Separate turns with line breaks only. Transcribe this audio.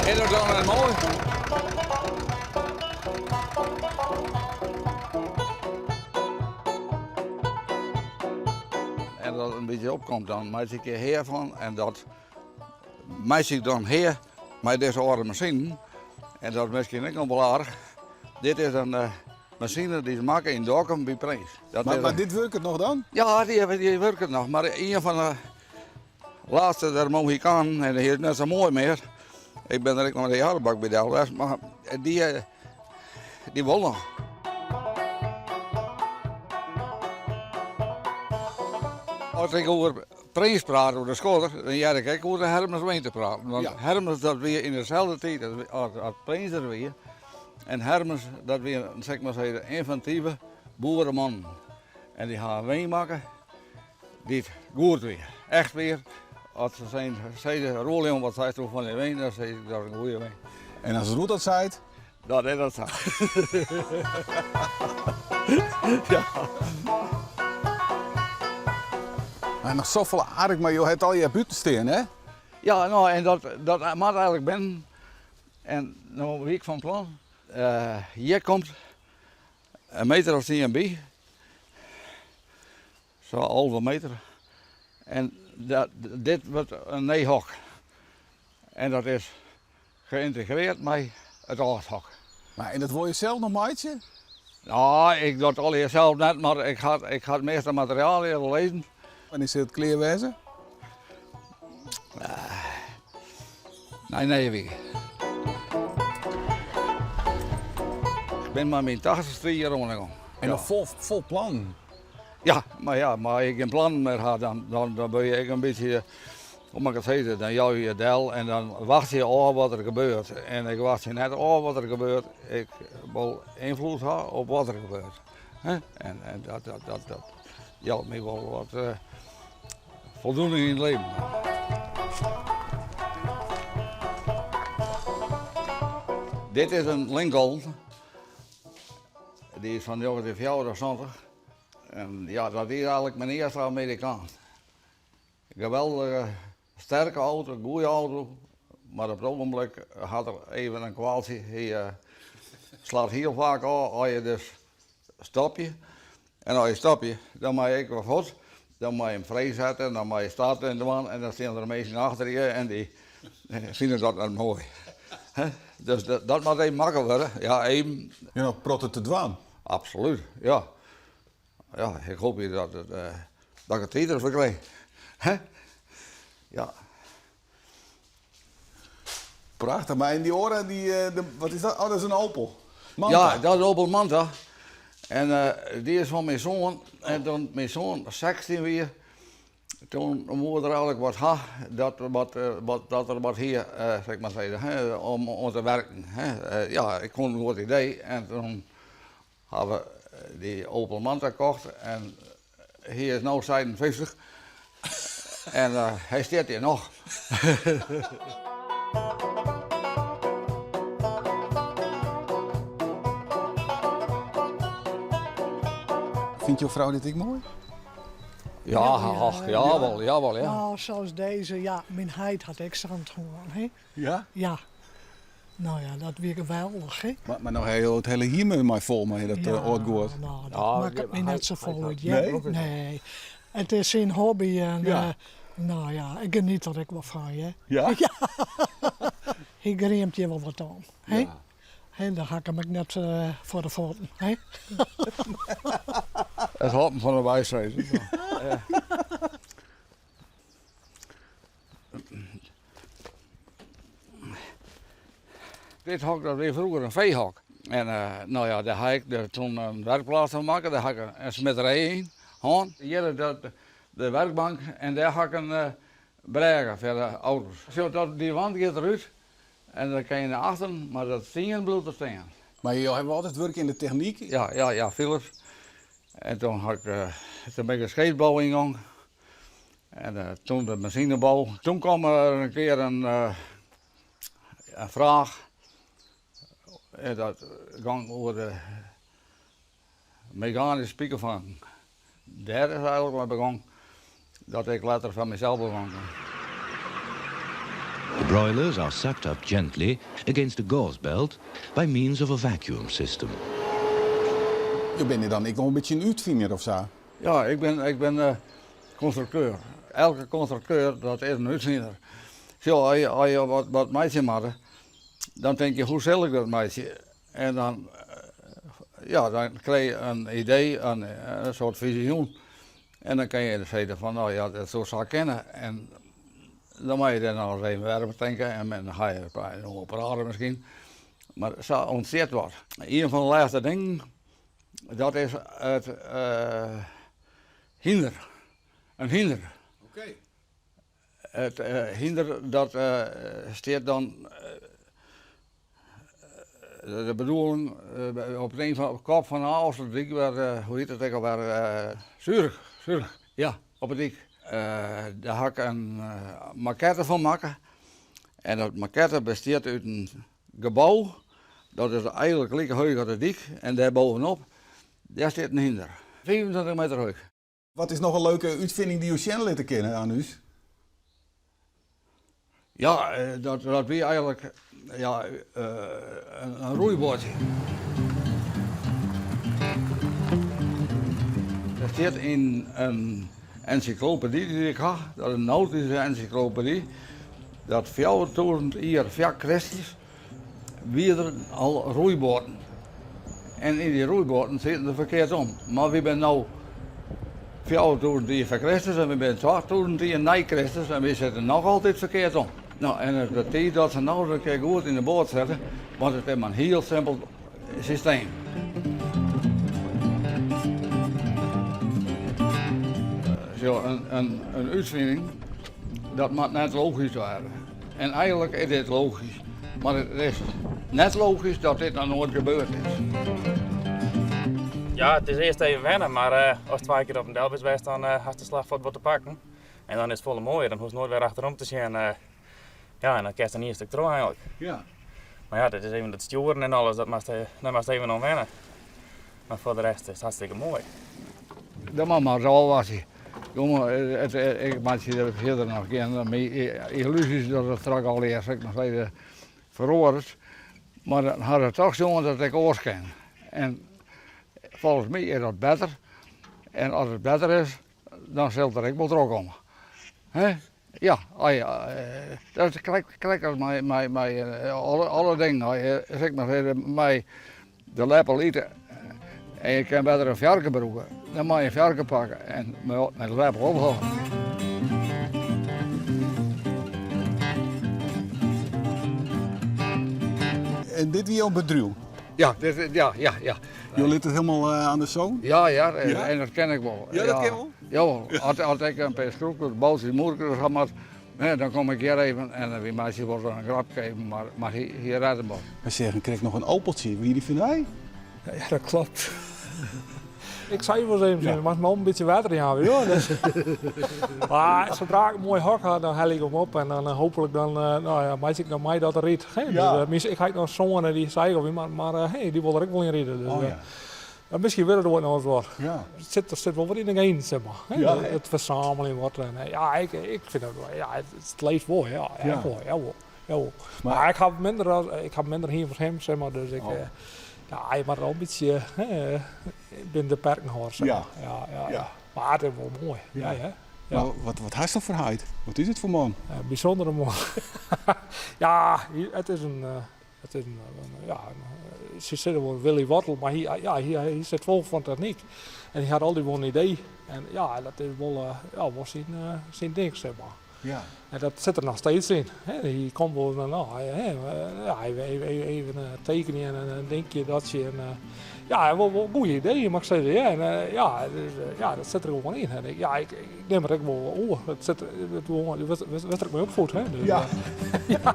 Is dat dan net moai? En dat it in bytsje opkomt, dan meitsje ik hjir hea fan en dat meitsje ik dan hea mei dizze âlde masinen. En dat is miskien ek noch wol aardich. Dit is in masine dy't is makke yn Dokkum by Prins.
Dat mar, mar dit wurket noch dan?
Ja, dy wurket noch. Mar ien fan de lêste der Mohikanen, en dy is net sa moai mear. Ik bin der ek noch de jarbak by del west, mar dy, dy wol noch. As ik oer Prins praat, oer de skodder, dan hear ik ek oer de Hermes Ween te praten. Want Hermes dat wie yn deselde tiid as, as Prins der wie. En Hermes dat wie, sil ik mar sizze, ynventive boereman. En dy ha in wein makke dy't goed wie. Echt wier. As se sein, sizze, Roel wat seisto fan dy wein, dan sis ik dat is in goede wein.
En as Roel dat seit?
Dan is dat sa. ja.
En noch safolle ark, mar jo ha it allegear bûten stean, hè?
Ja, no, en dat, dat moat eigentlik binnen. En no wie ik fan plan, uh, hjir komt in meter of tsien by. Sa 11 meter. En dat, dit wurdt in nij hok. En dat is geïntegreerd mei it âld hok.
Maar en dat wol je sels noch meitsje?
No, ik doch it allegear sels net, mar ik ha, ik ha it measte materiaal hjir al lizzen.
Wannear sil it klear wêze?
Nei nije wike. Ik bin mei myn tachtichste jier oan de gong.
En noch fol, fol plannen?
Ja, mar ja, mar as ik gjin plannen mear ha, dan, dan, dan wurd je ek in bytsje, hoe moat ik it sizze, dan jou je je del en dan wachtsje je ôf wat der gebeurt. En ik wachtsje net ôf wat der gebeurt, ik wol ynfloed ha op wat der gebeurt. En, en dat, dat, dat, dat jout my wol wat uh, foldoening yn it leven. Dit is in Lincoln. Dy is fan 1974. En ja, dat wie eigentlik myn earste Amerikaan. Geweldige, sterke auto, goede auto. Mar op it ogenblik hat er even in kwaaltsje. Hy uh, slacht hiel faak ôf as je dus stopje. En as je stopje, dan moat je ek wer fuort. Dan moat je him frijsette en dan moat je starte en dwaan. En dan stean der minsken achter je en dy fine dat net moai. Dus dat, dat moat even makke wurde. Ja, even.
Ja, protte te dwaan.
Absolút, ja. Ja, ik hoopje dat, it, uh, dat ik it tiid derfoar krij. Ja.
Prachtich. Mar en dy oare, dy, eh, de, wat is dat? Oh, dat is in Opel. Manta.
Ja, dat is Opel Manta. En uh, dy is fan myn soan. En toen myn soan 16 wie, toen woe er eigentlik wat ha, dat, wat, wat, dat er wat hie, uh, sil ik mar sizze, hè, om oan te werken. Hè. Uh, ja, ik fûn it in goed idee. En toen ha we dy Opel Manta kocht en hy is no 56 en uh, hy stiet hjir noch.
Fynt jo frou dit ek moai?
Ja, ach, jawol, jawol, ja.
Nou, zoals deze, ja, myn heit hat ek sa'n hân, hè.
Ja?
Ja. Nou ja, dat wie geweldich, hè.
Mar no ha jo it hiele hiem mei fol mei dat ja, âld guod.
Nou, dat makket my net safolle út. Nee? Nee. It is syn hobby en ja. Uh, nou ja, ik geniet der ek wol fan, hè.
Ja?
Ja. Hy griemt hjir wol wat om, hè. Ja. Hè, dan ha ik him ek net uh, foar de fuotten, hè.
It hoppen fan de wijsheid. ja. Dit hok dat wie froeger in feehok. En uh, no ja, dêr ha ik der toen in werkplaats fan makke. Dêr ha ik in smidterij yn hân. Hjir is dat de werkbank en dêr ha ik in uh, brêge foar de auto's. Sjoch, dat, dy wand giet derút en dan kin je nei achteren, mar dat stien bliuwt der stean.
Mar jo hawwe altyd wurke yn de technyk?
Ja, ja, ja, Philips. En toen, ha ik, uh, toen bin ik de skeepsbou yngong. En toen de masinebou. Toen kwam der in kear in, in fraach. En dat gong oer de meganysk spikerfangen. Dêr is eigentlik mei begûn dat ik letter foar mysels begûn bin.
The broilers are sucked up gently against a gauze belt by means of a vacuum system.
Jo binne dan ek wol in bytsje in útfiner of sa?
Ja, ik bin, ik bin eh, konstrukteur. Elke konstrukteur, dat is in útfiner. Sjoch, as je, as je wat, wat meitsje moatte, dan tink je, hoe sil ik dat meitsje? En dan, eh, ja, dan krij je in idee, in, in soart fisioen. En dan kin je sizze fan, no ja, dat soe sa kinne. En dan moat je dêr noch ris even wer oer tinke en dan ha je noch praten miskien. Mar sa ûntstiet wat. Ien fan de lêste dingen, dat is it uh, hynder. In hynder.
Oké.
It hynder dat stiet dan de bedoeling op it ein fan kop fan de Ofslútdyk wer, hoe hjit it ek alwer, Zurich, Zurich, ja, op 'e dyk. Dêr ha ik in makette fan makke en dat makette bestiet út in gebou, dat is eigenlik like heech as de dyk en dêr bovenop, dêr stiet in hynder. 25 meter heech.
Wat is noch in leuke útfining dy't jo sjen litte kinne oan ús?
Ja, dat, dat wie eigenlik ja, in roeiboatsje. Der stiet yn in ensyklopedy dy't ik ha, dat is in nautyske ensyklopedy, dat 4000 jier foar Kristus wie der al roeiboaten. En yn dy roeiboaten sieten se ferkeard om. Mar wy binne no 4000 jier foar Kristus en wy binne 2000 jier nei Kristus en wy sitte noch altyd ferkeard om. No, en it wurdt tiid dat se no ris in kear goed yn de boat sitte, want it is mar in hiel simpel systeem. Sjoch, in útfining, dat moat net logysk wêze. En eigenlik is dit logysk, mar it is net logysk dat dit noch noait gebeurd is.
Ja, it is earst even wenne, mar uh, ast twa kear op en del bist west, dan uh, hast de slach fuort wat te pakken. En dan is it folle moaier, dan hoechst noait wer achterom te sjen. Uh, ja, en dan kinst in ien stik troch eigenlik.
Ja.
Mar ja, dat is even dat stjoeren en alles, dat moatst, dêr moatst even oan wenne. Mar foar de rest is it hartstikke moai.
Dat moat mar ôfwachtsje. Jonge, it, ik meitsje der fierder noch gjin yllúzjes dat it straks allegear, sil ik mar sizze, feroaret. Mar dan ha se toch sjoen dat it ek oars kin. En folgens my is dat better. En as it better is, dan sil it der ek wol trochkomme. Hè? Ja, dat is krekt, krekt as mei, mei, mei alle, alle dingen. As je, sil ik mar sizze, mei de leppel ite en je kinne better in foarke brûke, dan moat je in foarke pakke en mei de leppel ophâlde.
En dit wie jo bedriuw?
Ja, dit, ja, ja, ja.
Jo litte it hielendal oan de soan?
Ja, ja, en dat kin ik wol.
Ja, dat kin wol?
Jawol, as, as ik in pear skroefkes, boltsjes, moerkes ha moat, dan kom ik hjir even en wy meitsje wol in grapke even, mar, mar hy, hy rêdt him wol.
Wy seagen krekt noch in Opeltsje, wie dy fan dy?
Ja, dat klopt. Ik sei wol ris even, ja. Moatst my in bytsje wetter jaan, joh. Dus, mar sadree't ik in moai hok ha, dan helje ik him op en dan hooplik dan, no ja, meitsje ik noch mei dat er rydt. Ja. Dus, ik ha ek noch in soan en dy sei al, mar, mar hey, dy wol der ek wol yn ride. Dus, oh, ja. Ja, miskien wurdt it oait noch ris wat.
Ja.
It sit, der sit wol wat yn de genen, sis mar.
Ja.
It fersammeljen wat. En, ja, ik, ik fyn dat, ja, it, it leeft wol, ja. Ja, ja. Wol, ja, wol. Ja, wol.
Mar,
mar ik ha minder, ik ha minder hien fan him, sis mar, dus ik,
oh.
ja, je moatte al in bytsje binnen de perken hâlde, sis mar.
Ja.
Ja, ja,
ja.
Mar it is wol moai.
Ja.
Ja, ja.
Mar wat, wat hast foar heit? Wat is it foar man?
Bysûndere man. ja, it is in, it is in, ja, se sizze wol Willy Wortel, mar hy, ja, hy, hy sit fol fan technyk. En hy hat altyd wol in idee. En ja, dat is wol, ja, wol syn, syn ding, sis mar.
Ja.
En dat sit der noch steeds yn. Hy komt wol, no, ja, even tekenje en in dinkje, datsje. En, ja, wol, wol goede ideeën, moat ik sizze. Ja, en, ja, dus, ja, dat sit der gewoan yn. En ik, ja, ik, ik nim it ek wol oer. It sit, it, wurdt, wurdt der ek mei opfoed. Hè? Dus,
ja.
ja.